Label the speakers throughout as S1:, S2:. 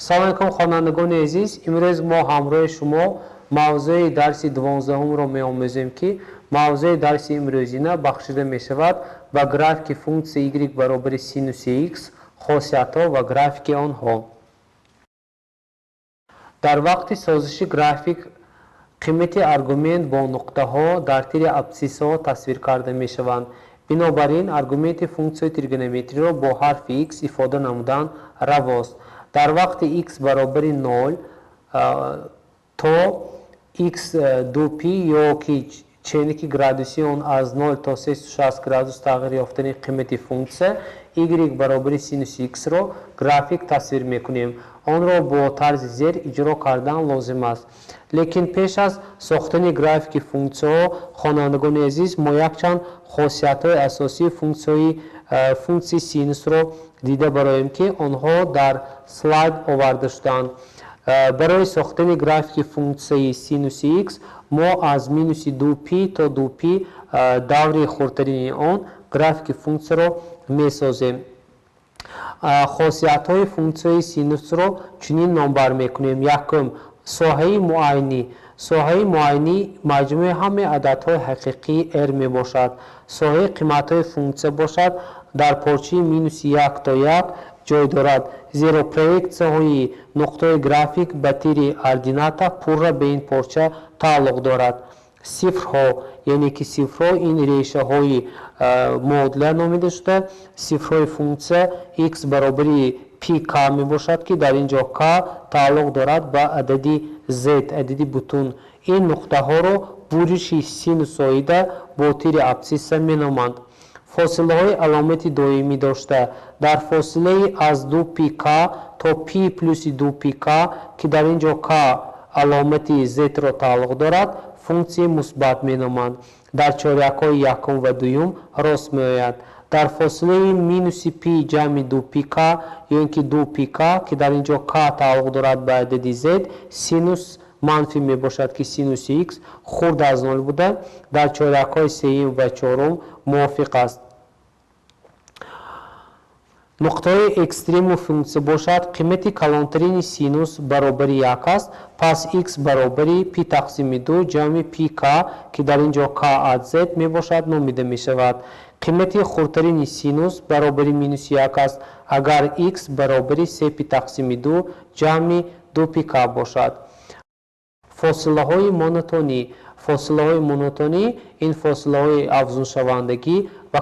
S1: Салом алейкум, хонандагони азиз. Имрӯз мо ҳамроҳи шумо мавзӯи дарси 12-ро меомӯзем, ки мавзӯи дарси имрӯзина бахшида мешавад ба графики функсияи y баробари синуси x, хосиятҳо ва графики онҳо. Дар вақти созиши график қимати аргумент бо нуқтаҳо дар тири абсциссаҳо тасвир карда мешаванд. Бинобар ин, аргументи функсияи тригонометриро бо ҳарфи x ифода намудан равост. Дар вақти x баробари 0 то x 2π ё ки ченики градуси он аз 0 то 360 градус тағйир ёфтани қимати функсия y баробари синуси x-ро график тасвир мекунем. Онро бо тарзи зер иҷро кардан лозим аст. Лекин пеш аз сохтани графики функсияҳо, хонандагони азиз, мо якчанд хосиятҳои асосии функсияи синусро дида бароем, ки онҳо дар слайд оварда шудаанд. Барои сохтани графики функсияи синуси x мо аз минуси 2π то 2π даври хурдтарини он графики функсияро месозем. Хосиятҳои функсияи синусро чунин номбар мекунем. Якум, соҳаи муайянӣ. Соҳаи муайянӣ маҷмӯи ҳамаи ададҳои ҳақиқии r мебошад. Соҳаи қиматҳои функсия бошад, дар порчаи минуси 1 то 1 ҷой дорад, зеро проексияҳои нуқтаҳои график ба тири ордината пурра ба ин порча тааллуқ дорад. Сифрҳо, яъне ки сифрҳо ин решаҳои модуля номида шуда, сифрҳои функсия x баробари пк мебошад, ки дар ин ҷо к тааллуқ дорад ба адади z, адади бутун. Ин нуқтаҳоро буриши синусоида бо тири абсцисса меноманд. Фосилаҳои аломати доимӣ дошта, дар фосилаи аз 2πк то пи плюси 2πк, ки дар ин ҷо к аломати z-ро тааллуқ дорад, функсияи мусбат меноманд. Дар чорякҳои якум ва дуюм рост меояд. Дар фосилаи минуси пи ҷамъи 2πк ё ин ки 2πк, ки дар ин ҷо к тааллуқ дорад ба адади z, синус манфӣ мебошад, ки синуси x хурд аз нол буда, дар чорякҳои сеюм ва чорум мувофиқ аст. Нуқтаҳои экстрему функсия бошад, қимати калонтарини синус баробари 1 аст, пас x баробари пи тақсими 2 ҷамъи пк, ки дар ин ҷо к аз z мебошад, номида мешавад. Қимати хурдтарини синус баробари минуси 1 аст, агар x баробари се пи тақсими 2 ҷамъи 2пк бошад. Фосилаҳои монотонӣ. Фосилаҳои монотонӣ ин фосилаҳои афзуншавандагӣ ва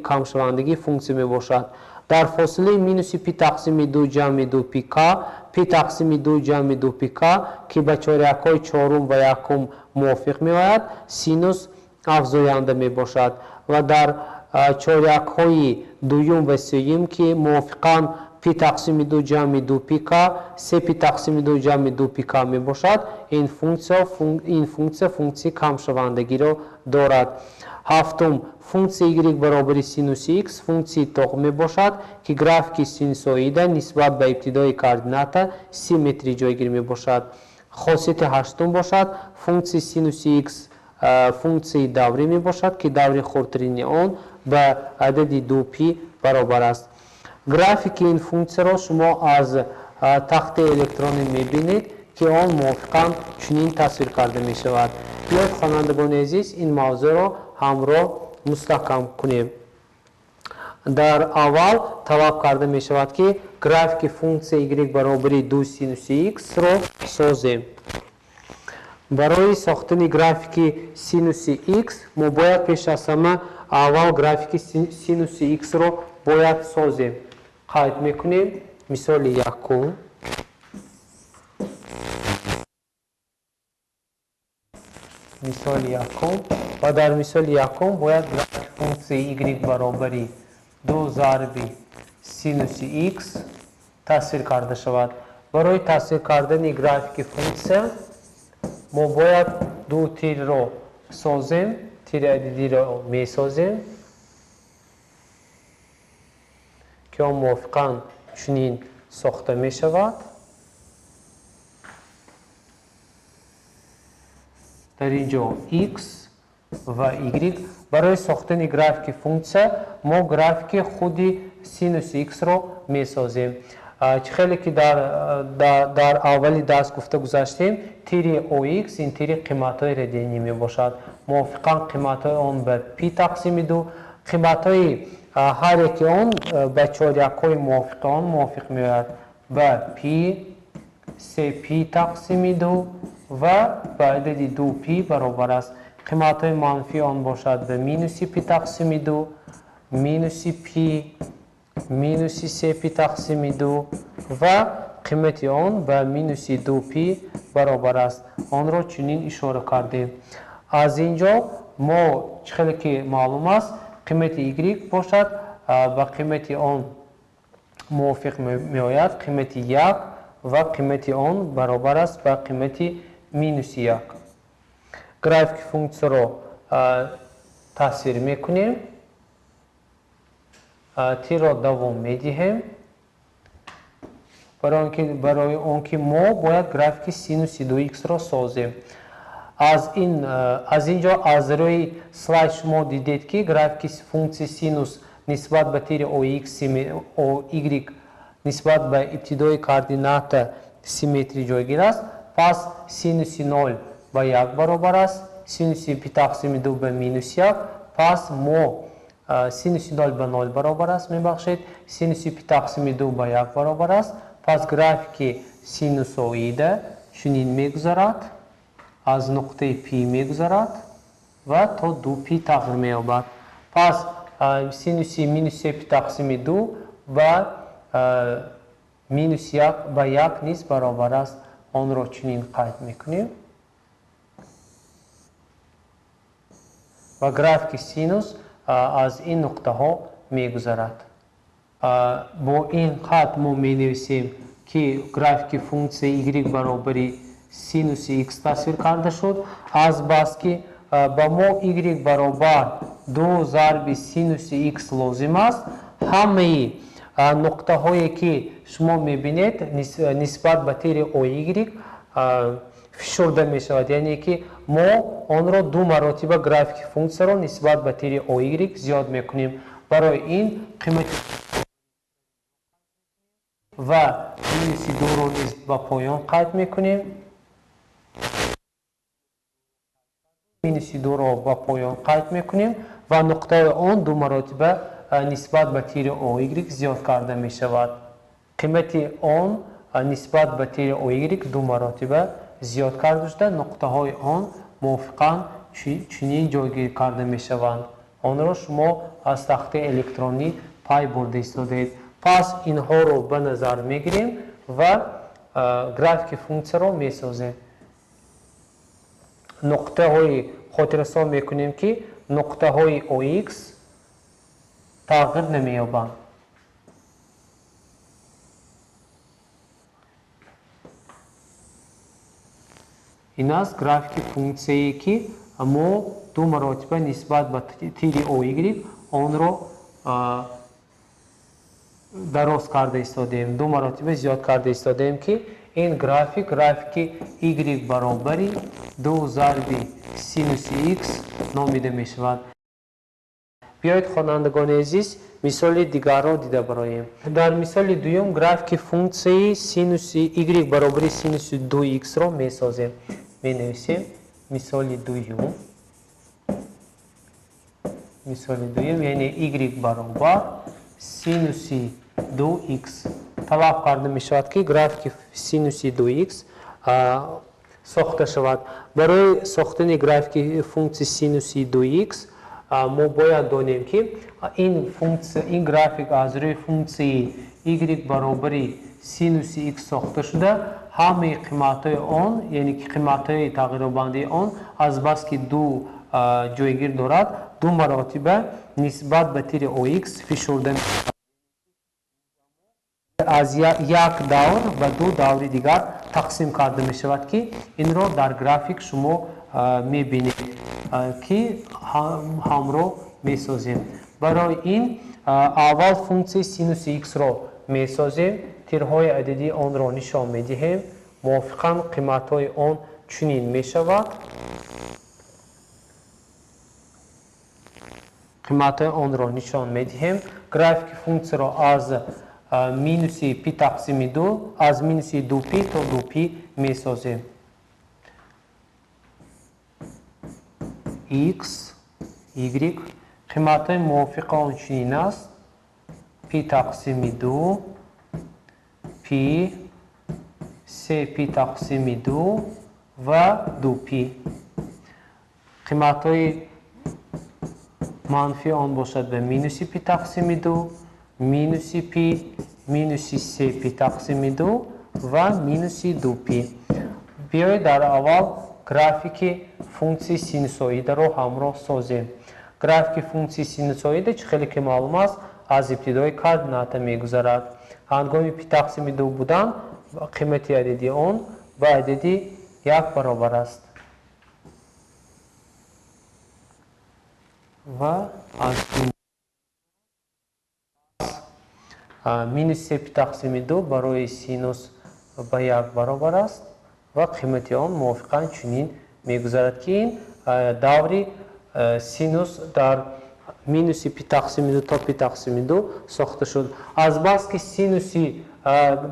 S1: камшавандагии функсия мебошад. Дар фосилаи минуси пи тақсими 2 ҷамъи 2пк, пи тақсими 2 ҷамъи 2пк, ки ба чорякҳои чорум ва якум мувофиқ меояд, синус афзоянда мебошад ва дар чорякҳои дуюм ва сеюм, ки мувофиқан пи тақсими 2 ҷамъи 2пк, се пи тақсими 2 ҷамъи 2пк мебошад, ин функсия функсияи камшавандагиро дорад. Ҳафтум, функсияи y баробари синуси x функсияи тоқ мебошад, ки графики синусоида нисбат ба ибтидои координата симметрӣ ҷойгир мебошад. Хосияти ҳаштум бошад, функсияи синуси x функсияи даврӣ мебошад, ки даври хурдтарини он ба адади 2π баробар аст. Графики ин функсияро шумо аз тахти электронӣ мебинед, ки он мувофиқан чунин тасвир карда мешавад. Биёед, хонандагони азиз, ин мавзӯъро ҳамроҳ мустаҳкам кунем. Дар аввал талаб карда мешавад, ки графики функсия y баробари 2 синуси x-ро созем. Барои сохтани графики синуси x мо бояд пеш аз ҳама аввал графики синуси x-ро бояд созем. Қайд мекунем мисоли якум. Мисоли якум ва дар мисоли якум бояд графики функсияи y баробари 2 зарби синуси x тасвир карда шавад. Барои тасвир кардани графики функсия мо бояд ду тирро созем, тири адидиро месозем, ки он мувофиқан чунин сохта мешавад. Дар ин ҷо x ва y. Барои сохтани графики функсия мо графики худи синуси x-ро месозем. Чӣ хеле ки дар аввали дарс гуфта гузаштем, тири OX ин тири қиматҳои радианӣ мебошад. Мувофиқан қиматҳои он ба пи тақсими ду, қиматҳои ҳар яки он ба чорякҳои мувофиқи он мувофиқ меояд. Ба пи, се пи тақсими ду ва ба адади ду пи баробар аст. Қиматҳои манфии он бошад ба минуси пи тақсими ду, минуси пи, минуси се пи тақсими ду ва қимати он ба минуси ду пи баробар аст. Онро чунин ишора кардем. Аз ин ҷо мо чӣ хеле ки маълум аст, қимати y бошад ба қимати он мувофиқ меояд, қимати як ва қимати он баробар аст ба қимати минуси як. Графики функсияро тасвир мекунем, тирро давом медиҳем, барои он ки мо бояд графики синуси ду иксро созем. Аз ин ҷо аз рӯи слайд шумо дидед, ки графики функсияи синус нисбат ба тири OY нисбат ба ибтидои координата симметрӣ ҷойгир аст. Пас синуси нол ба як баробар аст, синуси пи тақсими ду ба минус як. Пас мо синуси нол ба нол баробар аст, мебахшед, синуси пи тақсими ду ба як баробар аст. Пас графики синусоида чунин мегузарад, аз нуқтаи пи мегузарад ва то ду пи тағйир меёбад. Пас синуси минус се пи тақсими ду ба минус як ба як низ баробар аст. Онро чунин қайд мекунем ва графики синус аз ин нуқтаҳо мегузарад. Бо ин хат мо менависем, ки графики функсияи y баробари синуси x тасвир карда шуд. Азбаски ба мо y баробар ду зарби синуси x лозим аст, ҳамаи нуқтаҳое ки шумо мебинед нисбат ба тири OY фишурда мешавад, яъне ки мо онро ду маротиба графики функсияро нисбат ба тири OY зиёд мекунем. Барои ин қимати ва минуси дуро низ ба поён қайд мекунем. Минуси дуро ба поён қайд мекунем ва нуқтаи он ду маротиба нисбат ба тири OY зиёд карда мешавад. Қимати он нисбат ба тири OY ду маротиба зиёд карда шуда, нуқтаҳои он мувофиқан чунин ҷойгир карда мешаванд. Онро шумо аз тахтаи электронӣ пай бурда истодаед. Пас инҳоро ба назар мегирем ва графики функсияро месозем. Нуқтаҳои хотиррасон мекунем, ки нуқтаҳои OX тағйир намеёбанд. Ин аст графики функсияе, ки мо ду маротиба нисбат ба тири OY онро дароз карда истодаем, ду маротиба зиёд карда истодаем, ки ин график графики y баробари ду зарби синуси x номида мешавад. Биёед, хонандагони азиз, мисоли дигарро дида бароем. Дар мисоли дуюм графики функсияи синуси y баробари синуси ду иксро месозем. Менависем мисоли дуюм. Мисоли дуюм, яъне y баробар синуси ду икс. Талаб карда мешавад, ки графики синуси ду икс сохта шавад. Барои сохтани графики функсияи синуси ду икс мо бояд донем, ки ин график аз рӯи функсияи y баробари синуси икс сохта шуда, ҳамаи қиматҳои он, яъне ки қиматҳои тағйирёбандаи он азбаски ду ҷойгир дорад, ду маротиба нисбат ба тири OX фишурда аз як давр ба ду даври дигар тақсим карда мешавад, ки инро дар график шумо мебинед, ки ҳамроҳ месозем. Барои ин аввал функсияи синуси иксро месозем, тирҳои ададии онро нишон медиҳем. Мувофиқан қиматҳои он чунин мешавад. Қиматҳои онро нишон медиҳем. Графики функсияро аз Минуси пи тақсими ду, аз минуси ду пи то ду пи месозем. X, Y қиматҳои мувофиқи он чунин аст: пи тақсими ду, пи, се пи тақсими ду ва ду пи. Қиматҳои манфии он бошад ба минуси пи тақсими ду, минуси пи, минуси се пи тақсими ду ва минуси ду пи. Биёед дар аввал графики функсияи синусоидаро ҳамроҳ созем. Графики функсияи синусоида, чӣ хеле ки маълум аст, аз ибтидои координата мегузарад. Ҳангоми пи тақсими ду будан қимати адади он ба адади як баробар аст. Ва аз минус се пи тақсими ду барои синус ба як баробар аст ва қимати он мувофиқан чунин мегузарад, ки ин даври синус дар минуси пи тақсими ду то пи тақсими ду сохта шуд. Азбаски синуси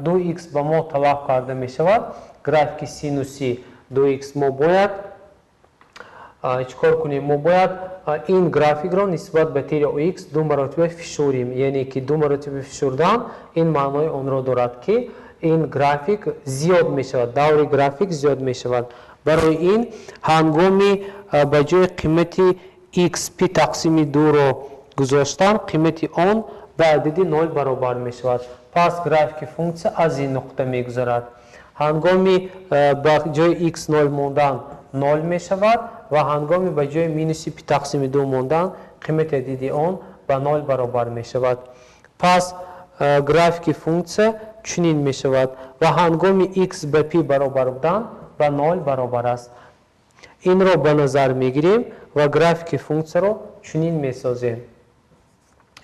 S1: ду икс ба мо талаб карда мешавад, графики синуси ду икс мо бояд чӣ кор кунем? Мо бояд ин графикро нисбат ба тири ОХ ду маротиба фишурем, яъне ки ду маротиба фишурдан ин маънои онро дорад, ки ин график зиёд мешавад, даври график зиёд мешавад. Барои ин ҳангоми ба ҷои қимати x пи тақсими дуро гузоштан, қимати он ба адади нол баробар мешавад. Пас графики функсия аз ин нуқта мегузарад. Ҳангоми ба ҷои x нол мондан нол мешавад ва ҳангоми ба ҷои минуси пи тақсими ду мондан қимати адади он ба нол баробар мешавад. Пас графики функсия чунин мешавад ва ҳангоми x ба пи баробар будан ба нол баробар аст. Инро ба назар мегирем ва графики функсияро чунин месозем.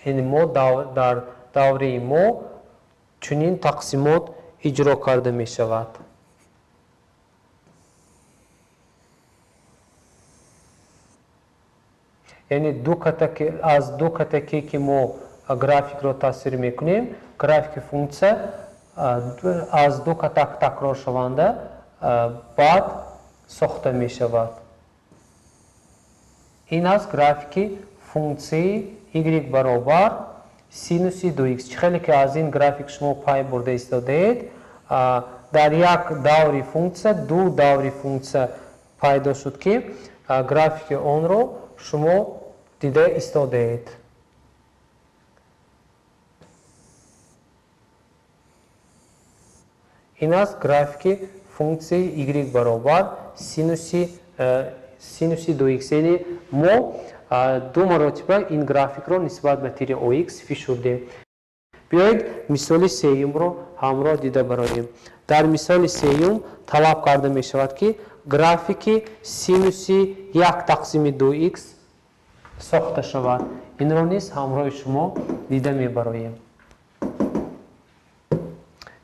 S1: Яъне мо дар давраи мо чунин тақсимот иҷро карда мешавад. Яъне аз ду катаке ки мо графикро тасвир мекунем, графики функсия аз ду катак такроршаванда баъд сохта мешавад. Ин аст графики функсияи y баробар синуси ду икс. Чӣ хеле ки аз ин график шумо пай бурда истодаед, дар як даври функсия ду даври функсия пайдо шуд, ки графики онро шумо дида истодаед. Ин аст графики функсияи y баробар синуси ду икс. Яъне мо ду маротиба ин графикро нисбат ба тири ОХ фишурдем. Биёед мисоли сеюмро ҳамроҳ дида бароем. Дар мисоли сеюм талаб карда мешавад, ки графики синуси як тақсими ду икс сохта шавад. Инро низ ҳамроҳи шумо дида мебароем.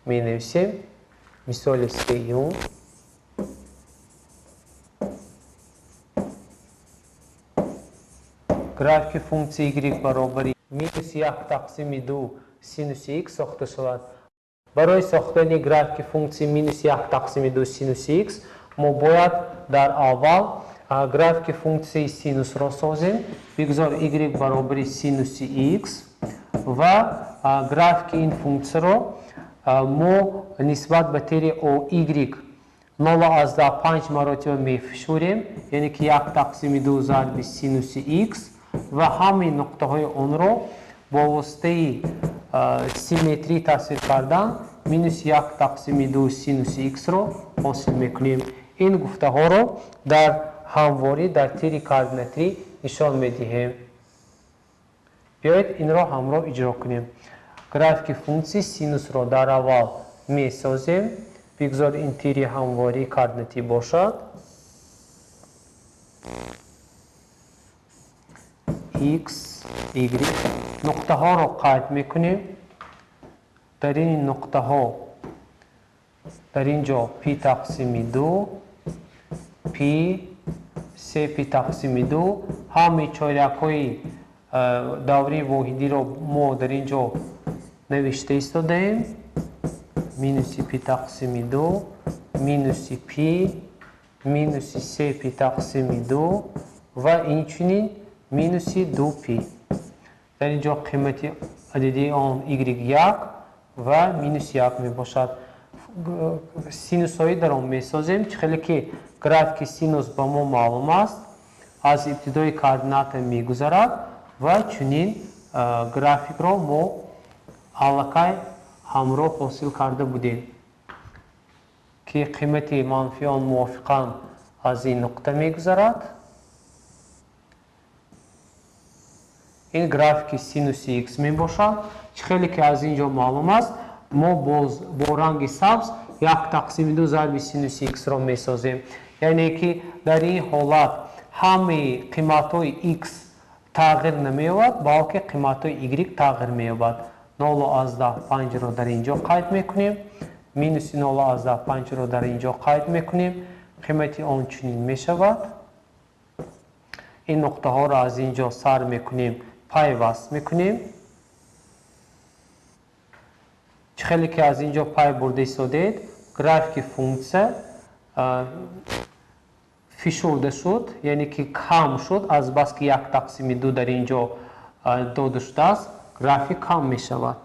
S1: Менависем мисоли сеюм. Графики функсияи y баробари минус як тақсими ду синуси х сохта шавад. Барои сохтани графики функсияи минус як тақсими ду синуси х мо бояд дар аввал графики функсияи синусро созем. Бигзор y баробари синуси х ва графики ин функсияро мо нисбат ба тири OY нол аз даҳ панҷ маротиба мефишурем, яъне ки як тақсими ду зарби синуси х ва ҳамаи нуқтаҳои онро бо воситаи симметрӣ тасвир кардан минус як тақсими ду синуси х-ро ҳосил мекунем. Ин гуфтаҳоро дар ҳамворӣ дар тири координатӣ нишон медиҳем. Биёед инро ҳамроҳ иҷро кунем. Графики функсияи синусро дар аввал месозем. Бигзор ин тири ҳамвории координатӣ бошад. X, Y нуқтаҳоро қайд мекунем. Дар ин нуқтаҳо дар ин ҷо пи тақсими ду, пи, се пи тақсими ду, ҳамаи чорякҳои даврии воҳидиро мо дар ин ҷо Навишта истодаем. Минуси пи тақсими ду, минуси пи, минуси се пи тақсими ду ва инчунин минуси ду пи. Дар ин ҷо қимати ададии он y як ва минус як мебошад. Синусоидаро месозем, чӣ хеле ки графики синус ба мо маълум аст, аз ибтидои координата мегузарад ва чунин графикро мо аллакай ҳамроҳ ҳосил карда будем, ки қимати манфии он мувофиқан аз ин нуқта мегузарад. Ин графики синуси x мебошад. Чӣ хеле ки аз ин ҷо маълум аст, мо боз бо ранги сабз як тақсими ду зарби синуси x-ро месозем. Яъне ки дар ин ҳолат ҳамаи қиматҳои x тағйир намеёбад, балки қиматҳои y тағйир меёбад. Нолу аз даҳ панҷро дар ин ҷо қайд мекунем, минуси нолу аз даҳ панҷро дар ин ҷо қайд мекунем, қимати он чунин мешавад. Ин нуқтаҳоро аз ин ҷо сар мекунем, пайваст мекунем. Чӣ хеле ки аз ин ҷо пай бурда истодед, графики функсия фишурда шуд, яъне ки кам шуд, азбаски як тақсими ду дар ин ҷо дода шудааст, график кам мешавад.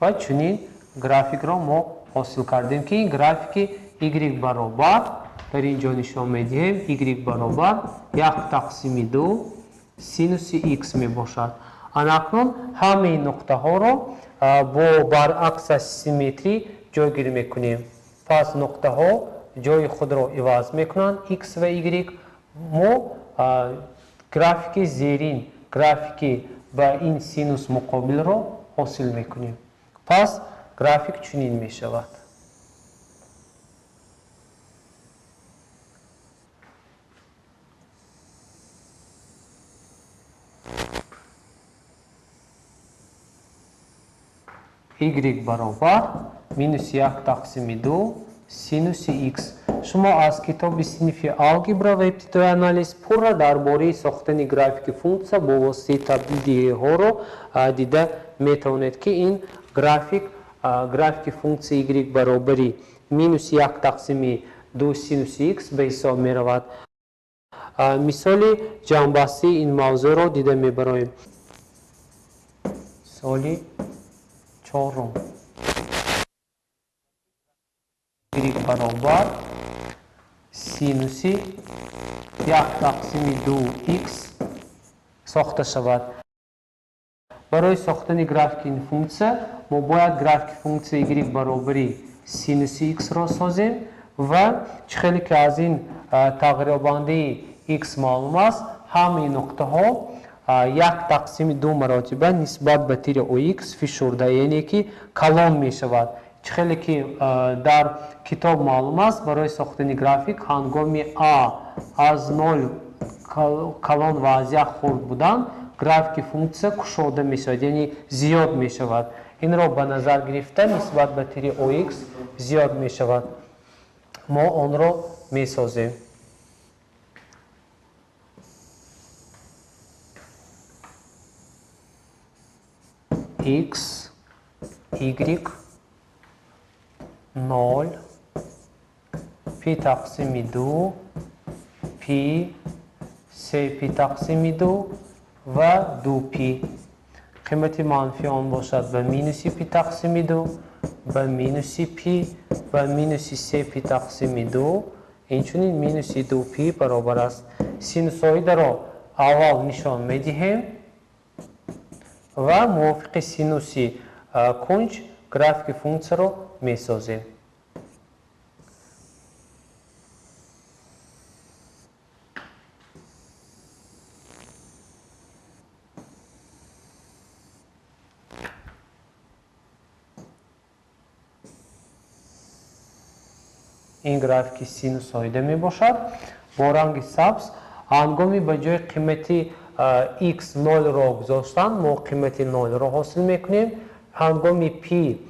S1: Ва чунин графикро мо ҳосил кардем, ки ин графики y баробар дар ин ҷо нишон медиҳем, y баробар як тақсими ду синуси x мебошад. Анакнун ҳамаи нуқтаҳоро бо баръакса симметрӣ ҷойгир мекунем. Пас нуқтаҳо ҷои худро иваз мекунанд, x ва y. Мо графики зерин, графики ба ин синус муқобилро ҳосил мекунем. Пас график чунин мешавад. Y баробар минус як тақсими ду синуси x. Шумо аз китоби синфи алгебра ва ибтидои анализ пурра дар бораи сохтани графики функсия бо воситаи табдилдиҳиҳоро дида метавонед, ки ин график, графики функсия y баробари минус як тақсими ду синуси x ба ҳисоб меравад. Мисоли ҷамъбастии ин мавзӯъро дида мебароем. Соли чорум. Y баробар синуси як тақсими ду x сохта шавад. Барои сохтани графики ин функсия мо бояд графики функсия y баробари синуси x-ро созем ва чӣ хеле ки аз ин тағйирёбандаи x маълум аст, ҳамаи нуқтаҳо як тақсими ду маротиба нисбат ба тири ox фишурда, яъне ки калон мешавад. Чӣ хеле ки дар китоб маълум аст, барои сохтани график ҳангоми а аз нол калон ва аз як хурд будан, графики функсия кушода мешавад, яъне зиёд мешавад. Инро ба назар гирифта нисбат ба тири ox зиёд мешавад. Мо онро месозем. X, Y, нол, пи тақсими ду, пи, се пи тақсими ду ва ду пи. Қимати манфии он бошад ба минуси пи тақсими ду, ба минуси пи ва минуси се пи тақсими ду, инчунин минуси ду пи баробар аст. Синусоидаро аввал нишон медиҳем ва мувофиқи синуси кунҷ графики функсияро месозем. Ин графики синусоида мебошад бо ранги сабз. Ҳангоми ба ҷои қимати x нолро гузоштан мо қимати нолро ҳосил мекунем. Ҳангоми пи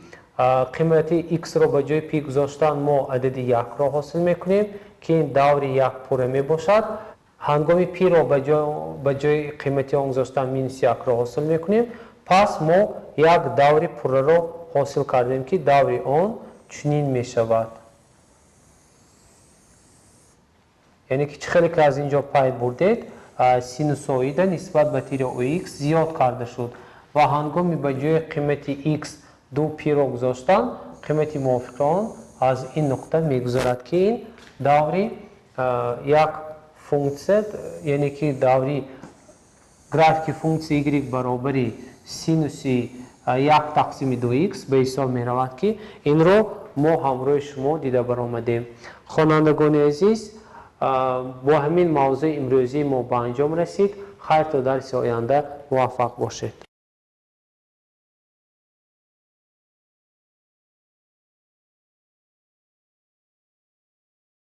S1: қимати x-ро ба ҷои пи гузоштан мо адади якро ҳосил мекунем, ки ин даври як пурра мебошад. Ҳангоми пиро ба ҷои қимати он гузоштан минус якро ҳосил мекунем. Пас мо як даври пурраро ҳосил кардем, ки даври он чунин мешавад. Яъне ки чӣ хеле ки аз ин ҷо пай бурдед, синусоида нисбат ба тири ОХ зиёд карда шуд ва ҳангоми ба ҷои қимати х 2 пиро гузоштан, қимати мувофиқи он аз ин нуқта мегузарад, ки ин даври як функсия, яъне ки даври графики функсияи y баробари синуси 1 тақсими 2х ба ҳисоб меравад, ки инро мо ҳамроҳи шумо дида баромадем. Хонандагони азиз, бо ҳамин мавзӯи имрӯзии мо ба анҷом расид. Хайр, то дарси оянда муваффақ бошед.